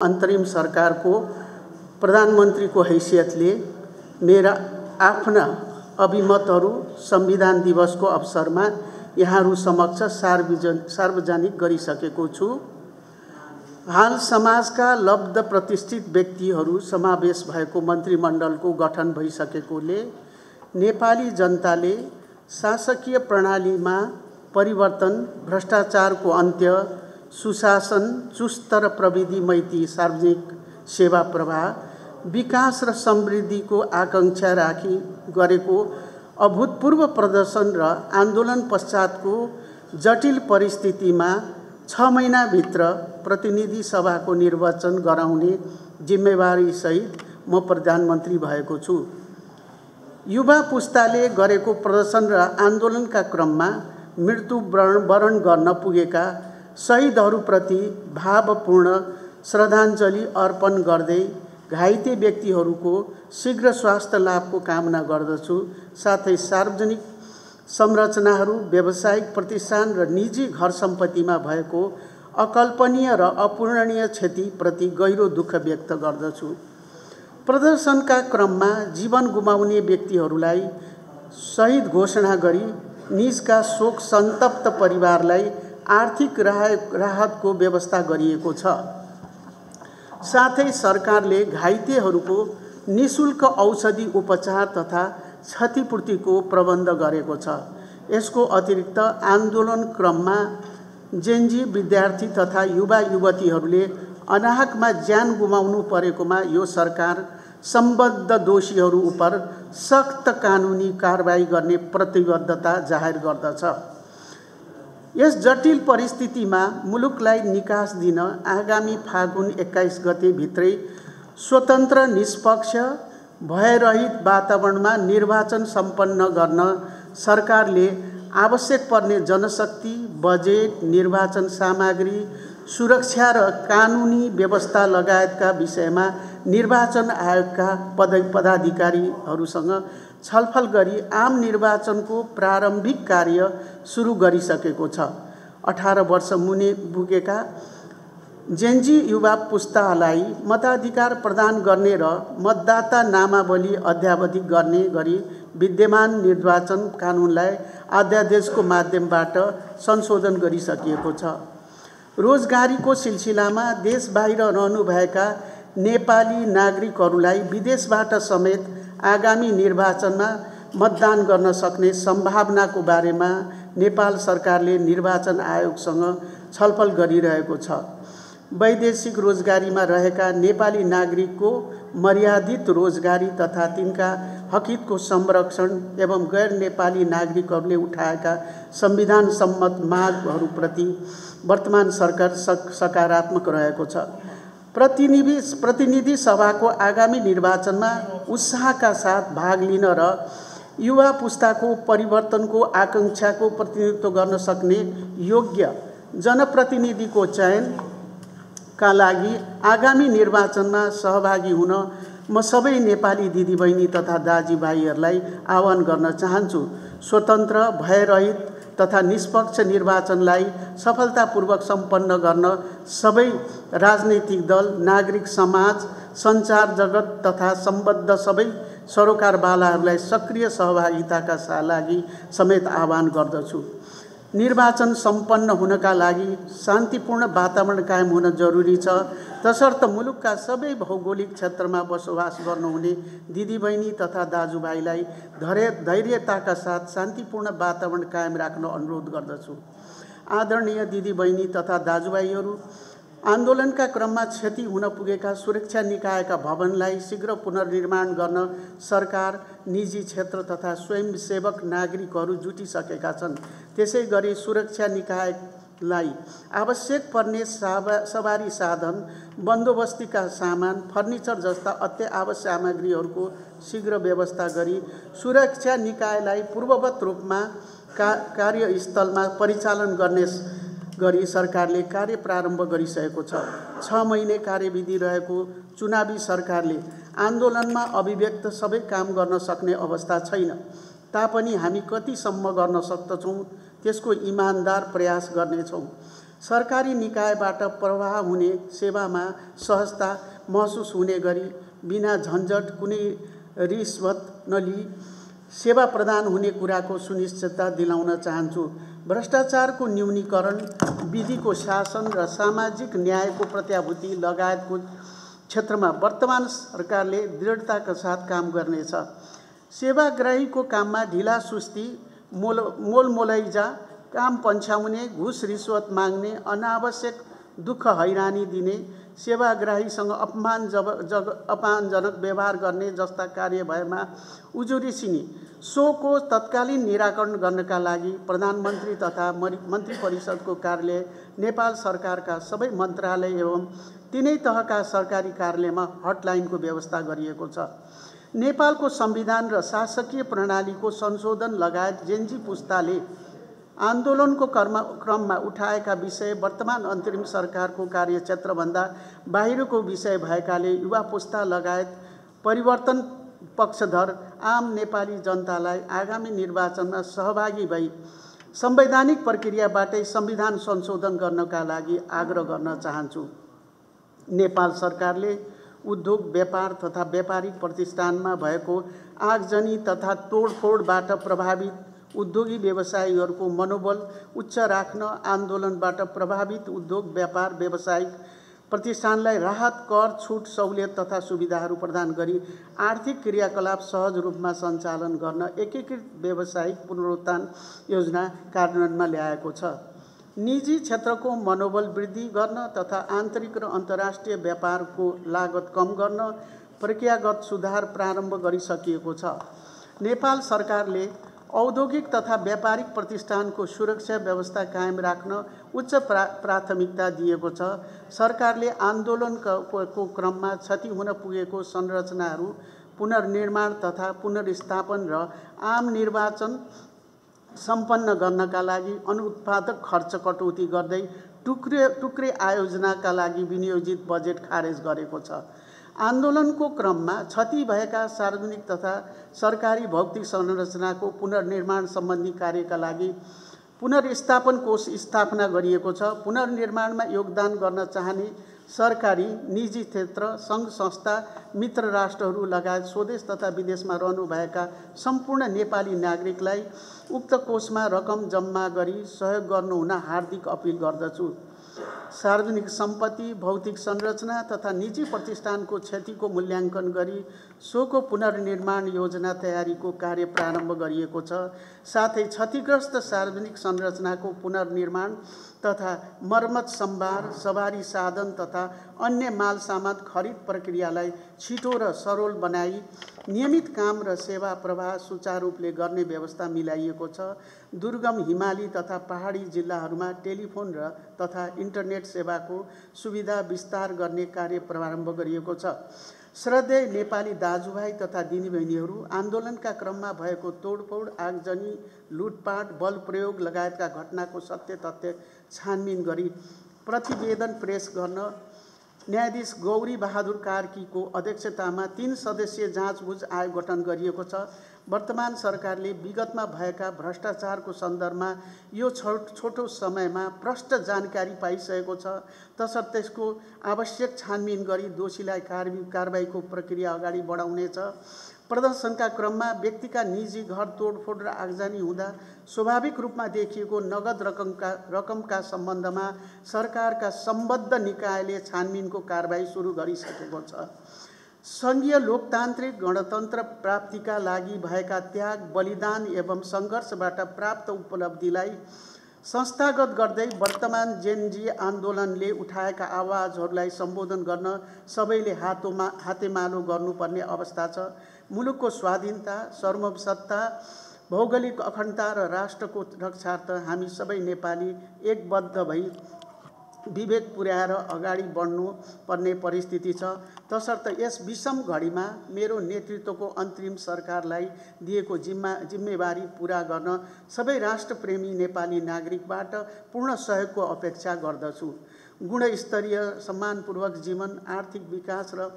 अन्तरिम सरकारको प्रधानमन्त्रीको हैसियतले मेरा आफ्ना अभिमतहरू संविधान दिवसको अवसरमा यहाँहरू समक्ष सार्वजनिक गरिसकेको छु। हाल समाजका लब्ध प्रतिष्ठित व्यक्तिहरू समावेश भएको मन्त्रीमण्डलको गठन भइसकेकोले नेपाली जनताले शासकीय प्रणालीमा परिवर्तन, भ्रष्टाचारको अन्त्य, सुशासन, चुस्त र प्रविधि मैत्री, सार्वजनिक सेवा प्रवाह, विकास र समृद्धिको आकांक्षा राखी गरेको अभूतपूर्व प्रदर्शन र आन्दोलन पश्चातको जटिल परिस्थितिमा 6 महिनाभित्र प्रतिनिधि सभाको निर्वाचन गराउने जिम्मेवारी सहित म प्रधानमन्त्री भएको छु। युवा पुस्ताले गरेको प्रदर्शन र आन्दोलनका क्रममा मृत्युवरण गर्न पुगेका शहीदहरूप्रति भावपूर्ण श्रद्धाञ्जली अर्पण गर्दै घाइते व्यक्तिहरूको शीघ्र स्वास्थ्य लाभको कामना गर्दछु। साथै सार्वजनिक संरचनाहरू, व्यावसायिक प्रतिष्ठान र निजी घर सम्पत्तिमा भएको अकल्पनीय र अपूरणीय क्षतिप्रति गहिरो दुःख व्यक्त गर्दछु। प्रदर्शनका क्रममा जीवन गुमाउने व्यक्तिहरूलाई शहीद घोषणा गरी निजका शोक सन्तप्त परिवारलाई आर्थिक राहतको व्यवस्था गरिएको छ। साथै सरकारले घाइतेहरूको निःशुल्क औषधि उपचार तथा क्षतिपूर्तिको प्रबन्ध गरेको छ। यसको अतिरिक्त आन्दोलन क्रममा जेनजी विद्यार्थी तथा युवा युवतीहरूले अनाहकमा ज्यान गुमाउनु परेकोमा यो सरकार सम्बद्ध दोषीहरू उप सख्त कानुनी कारबाही गर्ने प्रतिबद्धता जाहेर गर्दछ। यस जटिल परिस्थितिमा मुलुकलाई निकास दिन आगामी फागुन 21 गते भित्रै स्वतन्त्र, निष्पक्ष, भयरहित वातावरणमा निर्वाचन सम्पन्न गर्न सरकारले आवश्यक पर्ने जनशक्ति, बजेट, निर्वाचन सामग्री, सुरक्षा र कानुनी व्यवस्था लगायतका विषयमा निर्वाचन आयोगका पदाधिकारीहरूसँग छलफल गरी आम निर्वाचनको प्रारम्भिक कार्य सुरु गरिसकेको छ। 18 वर्ष मुनि पुगेका जेनजी युवा पुस्तालाई मताधिकार प्रदान गर्ने र मतदाता नामावली अद्यावधिक गर्ने गरी विद्यमान निर्वाचन कानुनलाई अध्यादेशको माध्यमबाट संशोधन गरिसकिएको छ। रोजगारीको सिलसिलामा देश बाहिर रहनुभएका नेपाली नागरिकहरूलाई विदेशबाट समेत आगामी निर्वाचनमा मतदान गर्न सक्ने सम्भावनाको बारेमा नेपाल सरकारले निर्वाचन आयोगसँग छलफल गरिरहेको छ। वैदेशिक रोजगारीमा रहेका नेपाली नागरिकको मर्यादित रोजगारी तथा तिनका हकितको संरक्षण एवं गैर नेपाली नागरिकहरूले उठाएका संविधान सम्मत मागहरूप्रति वर्तमान सरकार सकारात्मक रहेको छ। प्रतिनिधि सभाको आगामी निर्वाचनमा उत्साहका साथ भाग लिन र युवा पुस्ताको परिवर्तनको आकांक्षाको प्रतिनिधित्व गर्न सक्ने योग्य जनप्रतिनिधिको चयनका लागि आगामी निर्वाचनमा सहभागी हुन म सबै नेपाली दिदीबहिनी तथा दाजुभाइहरूलाई आह्वान गर्न चाहन्छु। स्वतन्त्र, भयरहित तथा निष्पक्ष निर्वाचनलाई सफलतापूर्वक सम्पन्न गर्न सबै राजनैतिक दल, नागरिक समाज, सञ्चार जगत तथा सम्बद्ध सबै सरोकारवालाहरूलाई सक्रिय सहभागिताका लागि समेत आह्वान गर्दछु। निर्वाचन सम्पन्न हुनका लागि शान्तिपूर्ण वातावरण कायम हुन जरुरी छ। तसर्थ मुलुकका सबै भौगोलिक क्षेत्रमा बसोबास गर्नुहुने दिदीबहिनी तथा दाजुभाइलाई धैर्यताका साथ शान्तिपूर्ण वातावरण कायम राख्न अनुरोध गर्दछु। आदरणीय दिदीबहिनी तथा दाजुभाइहरू, आन्दोलनका क्रममा क्षति हुन पुगेका सुरक्षा निकायका भवनलाई शीघ्र पुनर्निर्माण गर्न सरकार, निजी क्षेत्र तथा स्वयंसेवक नागरिकहरू जुटिसकेका छन्। त्यसै गरी सुरक्षा निकायलाई आवश्यक पर्ने सवारी साधन, बन्दोबस्तीका सामान, फर्निचर जस्ता अत्यावश्यक सामग्रीहरूको शीघ्र व्यवस्था गरी सुरक्षा निकायलाई पूर्ववत रूपमा कार्यस्थलमा परिचालन गर्ने गरी सरकारले कार्य प्रारम्भ गरिसकेको छ। 6 महिने कार्यविधि रहेको चुनावी सरकारले आन्दोलनमा अभिव्यक्त सबै काम गर्न सक्ने अवस्था छैन। तापनि हामी कतिसम्म गर्न सक्दछौँ त्यसको इमानदार प्रयास गर्नेछौँ। सरकारी निकायबाट प्रवाह हुने सेवामा सहजता महसुस हुने गरी बिना झन्झट कुनै रिश्वत नलिई सेवा प्रदान हुने कुराको सुनिश्चितता दिलाउन चाहन्छु। भ्रष्टाचारको न्यूनीकरण, विधिको शासन र सामाजिक न्यायको प्रत्याभूति लगायतको क्षेत्रमा वर्तमान सरकारले दृढताका साथ काम गर्नेछ। सेवाग्राहीको काममा ढिला सुस्ती, मोलमोलैजा, काम पन्छाउने, घुस रिश्वत माग्ने, अनावश्यक दुःख हैरानी दिने, सेवाग्राहीसँग अपमानजनक व्यवहार गर्ने जस्ता कार्य भएमा उजुरी सोको तत्कालीन निराकरण गर्नका लागि प्रधानमन्त्री तथा मन्त्री परिषदको कार्यालय, नेपाल सरकारका सबै मन्त्रालय एवं तिनै तहका सरकारी कार्यालयमा हटलाइनको व्यवस्था गरिएको छ। नेपालको संविधान र शासकीय प्रणालीको संशोधन लगायत जेनजी पुस्ताले आन्दोलनको क्रममा उठाएका विषय वर्तमान अन्तरिम सरकारको कार्यक्षेत्रभन्दा बाहिरको विषय भएकाले युवा पुस्ता लगायत परिवर्तन पक्षधर आम नेपाली जनतालाई आगामी निर्वाचनमा सहभागी भई संवैधानिक प्रक्रियाबाटै संविधान संशोधन गर्नका लागि आग्रह गर्न चाहन्छु। नेपाल सरकारले उद्योग, व्यापार तथा व्यापारिक प्रतिष्ठानमा भएको आगजनी तथा तोडफोडबाट प्रभावित उद्योगी व्यवसायीहरूको मनोबल उच्च राख्न आन्दोलनबाट प्रभावित उद्योग, व्यापार, व्यावसायिक प्रतिष्ठानलाई राहत, कर छुट, सहुलियत तथा सुविधाहरू प्रदान गरी आर्थिक क्रियाकलाप सहज रूपमा सञ्चालन गर्न एकीकृत व्यावसायिक पुनरुत्थान योजना कार्यान्वयनमा ल्याएको छ। निजी क्षेत्रको मनोबल वृद्धि गर्न तथा आन्तरिक र अन्तर्राष्ट्रिय व्यापारको लागत कम गर्न प्रक्रियागत सुधार प्रारम्भ गरिसकिएको छ। नेपाल सरकारले औद्योगिक तथा व्यापारिक प्रतिष्ठानको सुरक्षा व्यवस्था कायम राख्न उच्च प्राथमिकता दिएको छ। सरकारले आन्दोलनको क्रममा क्षति हुन पुगेको संरचनाहरू पुनर्निर्माण तथा पुनर्स्थापन र आम निर्वाचन सम्पन्न गर्नका लागि अनुत्पादक खर्च कटौती गर्दै टुक्रे आयोजनाका लागि विनियोजित बजेट खारेज गरेको छ। आन्दोलनको क्रममा क्षति भएका सार्वजनिक तथा सरकारी भौतिक संरचनाको पुनर्निर्माण सम्बन्धी कार्यका लागि पुनर्स्थापन कोष स्थापना गरिएको छ। पुनर्निर्माणमा योगदान गर्न चाहने सरकारी, निजी क्षेत्र, सङ्घ संस्था, मित्र राष्ट्रहरू लगायत स्वदेश तथा विदेशमा रहनुभएका सम्पूर्ण नेपाली नागरिकलाई उक्त कोषमा रकम जम्मा गरी सहयोग गर्नुहुन हार्दिक अपिल गर्दछु। सार्वजनिक सम्पत्ति, भौतिक संरचना तथा निजी प्रतिष्ठानको क्षतिको मूल्याङ्कन गरी सोको पुनर्निर्माण योजना तयारीको कार्य प्रारम्भ गरिएको छ। साथै क्षतिग्रस्त सार्वजनिक संरचनाको पुनर्निर्माण तथा मर्मत, सम्भार, सवारी साधन तथा अन्य माल सामान खरिद प्रक्रियालाई छिटो र सरल बनाई नियमित काम र सेवा प्रवाह सुचारू रूपले गर्ने व्यवस्था मिलाइएको छ। दुर्गम, हिमाली तथा पहाडी जिल्लाहरूमा टेलिफोन र तथा इन्टरनेट सेवाको सुविधा विस्तार गर्ने कार्य प्रारम्भ गरिएको छ। श्रद्धेय नेपाली दाजुभाइ तथा दिदीबहिनीहरू, आन्दोलनका क्रममा भएको तोडफोड, आगजनी, लुटपाट, बल प्रयोग लगायतका घटनाको सत्य तथ्य छानबिन गरी प्रतिवेदन पेश गर्न न्यायाधीश गौरी बहादुर कार्कीको अध्यक्षतामा 3 सदस्यीय जाँचबुझ आयोग गठन गरिएको छ। वर्तमान सरकारले विगतमा भएका भ्रष्टाचारको सन्दर्भमा यो छोटो समयमा प्रष्ट जानकारी पाइसकेको छ। तसर्थ त्यसको आवश्यक छानबिन गरी दोषीलाई कारबाहीको प्रक्रिया अगाडि बढाउनेछ। प्रदर्शनका क्रममा व्यक्तिका निजी घर तोडफोड र आगजनी हुँदा स्वाभाविक रूपमा देखिएको नगद रकमका सम्बन्धमा सरकारका सम्बद्ध निकायले छानबिनको कारबाही सुरु गरिसकेको छ। सङ्घीय लोकतान्त्रिक गणतन्त्र प्राप्तिका लागि भएका त्याग, बलिदान एवं सङ्घर्षबाट प्राप्त उपलब्धिलाई संस्थागत गर्दै वर्तमान जेनजी आन्दोलनले उठाएका आवाजहरूलाई सम्बोधन गर्न सबैले हातेमालो गर्नुपर्ने अवस्था छ। मुलुकको स्वाधीनता, सार्वभौमसत्ता, भौगोलिक अखण्डता र राष्ट्रको रक्षार्थ हामी सबै नेपाली एकबद्ध भई विवेक पुर्याएर अगाडि बढ्नु पर्ने परिस्थिति छ। तसर्थ यस विषम घडीमा मेरो नेतृत्वको अन्तरिम सरकारलाई दिएको जिम्मेवारी पूरा गर्न सबै राष्ट्रप्रेमी नेपाली नागरिकबाट पूर्ण सहयोगको अपेक्षा गर्दछु। गुणस्तरीय, सम्मानपूर्वक जीवन, आर्थिक विकास र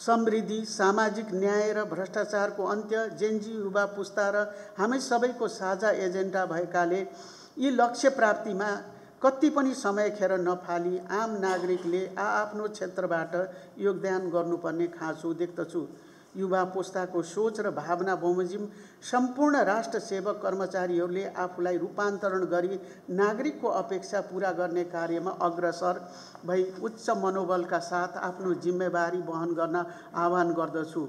समृद्धि, सामाजिक न्याय र भ्रष्टाचारको अन्त्य जेनजी युवा पुस्ता र हामी सबैको साझा एजेन्डा भएकाले यी लक्ष्य प्राप्तिमा कति पनि समय खेर नफाली आम नागरिकले आफ्नो क्षेत्रबाट योगदान गर्नुपर्ने खाँचो देख्दछु। युवा पुस्ताको सोच र भावना बमोजिम सम्पूर्ण राष्ट्र सेवक कर्मचारीहरूले आफूलाई रूपान्तरण गरी नागरिकको अपेक्षा पूरा गर्ने कार्यमा अग्रसर भई उच्च मनोबलका साथ आफ्नो जिम्मेवारी वहन गर्न आह्वान गर्दछु।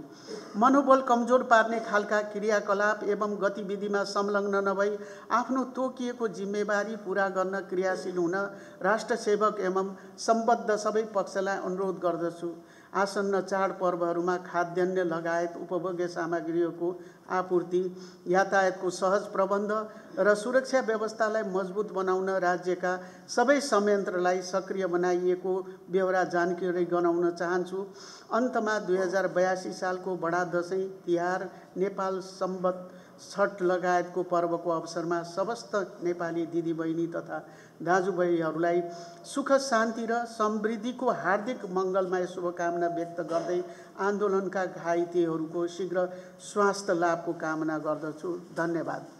मनोबल कमजोर पार्ने खालका क्रियाकलाप एवं गतिविधिमा संलग्न नभई आफ्नो तोकिएको जिम्मेवारी पूरा गर्न क्रियाशील हुन राष्ट्र सेवक एवं सम्बद्ध सबै पक्षलाई अनुरोध गर्दछु। आसन्न चाडपर्वहरूमा खाद्यान्न लगायत उपभोग्य सामग्रीहरूको आपूर्ति, यातायातको सहज प्रबन्ध र सुरक्षा व्यवस्थालाई मजबुत बनाउन राज्यका सबै संयन्त्रलाई सक्रिय बनाइएको बेहोरा जानकारी गराउन चाहन्छु। अन्तमा 2082 सालको बडा दशैं, तिहार, नेपाल सम्बत, छठ लगायतको पर्वको अवसरमा समस्त नेपाली दिदीबहिनी तथा दाजुभाइहरूलाई सुख शान्ति र समृद्धिको हार्दिक मङ्गलमय शुभकामना व्यक्त गर्दै आन्दोलनका घाइतेहरूको शीघ्र स्वास्थ्य लाभको कामना गर्दछु। धन्यवाद।